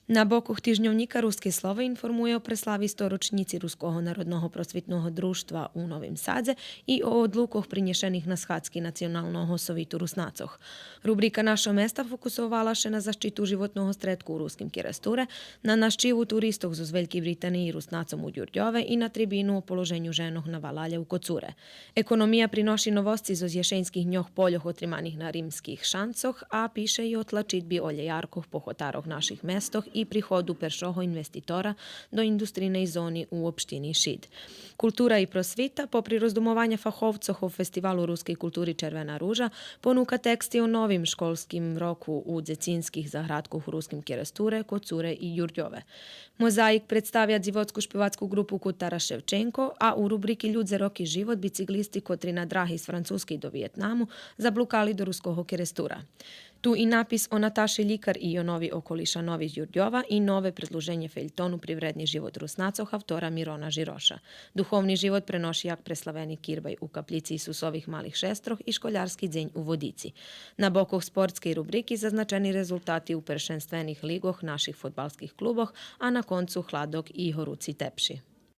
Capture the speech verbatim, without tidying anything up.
На бокох тижньовнїка Руске слово информує о преслави сто рочнїци Руского народного просвитного дружтва у Новим Садзе и о одлукох принєшених на схадзки Националного совиту Руснацох. Рубрика Нашо места фокусовала ше на защиту животного стредку у Руским Керестуре, на нащиву туристох зоз Велькей Британиї Руснацом у Дюрдьове и на трибину о положеню женох на валалє у Коцуре. Економия приноши новосци зоз єшеньских дньох польох отриманих на Римских шанцох, а пише и о тлачидби олєяркох по хотарох наших местох и приходу першого инвеститора до индустрийней зони у општини Шид. Култура и просвита, попри роздумованя фаховцох о фестивалу рускей култури Червена ружа, понука тексти о новим школским року у дзецинских заградкох у Руским Керестуре, Коцуре и Дюрдьове. Мозаїк представя дзивоцку шпивацку ґрупу Кутара Шевченко, а у рубрики Людзе, роки, живот бициклисти котри на драги з Французкей до Виєтнаму заблукали до Руского Керестура. Ту и напис о Наташи Лїкар и Йонови Околишанови з Дюрдьова и нове предлуженє фельтону Привредни живот Руснацох автора Мирона Жироша. Духовни живот преноши як преславени кирбай у каплїци Исусових Малих Шестрох и Школярски дзень у Водици. На бокох спортскей рубрики зазначени резултати у першенствених лиґох наших фодбалских клубох, а на концу хладок и горуци тепши.